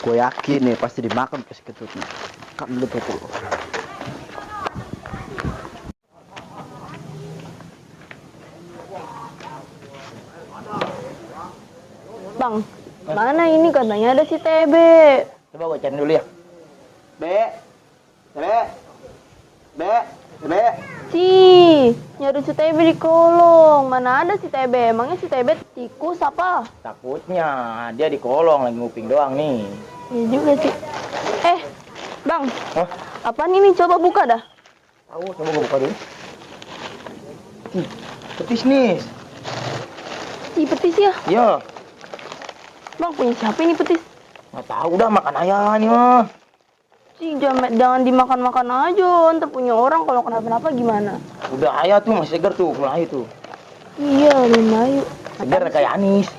Gue yakin nih pasti dimakan pas ketutnya. Kan dulu tuh. Bang, mana ini katanya ada si TB. Coba gue cari dulu ya. Be. Nyari si TB di kolong. Mana ada si TB? Emangnya si TB tikus apa? Takutnya dia di kolong lagi nguping doang nih. Iya juga sih. Bang. Hah? Apaan ini? Coba buka dah. Tahu, coba gue buka dulu. Petis nih. Ih, petis ya. Iya. Bang, punya siapa ini petis? Nggak tahu dah, makan ayah nih mah. Jangan dimakan-makan aja. Ntar punya orang kalau kenapa-napa gimana? Udah ayah tuh masih segar tuh, Melayu tuh. Iya, Melayu. Segar kayak Anis.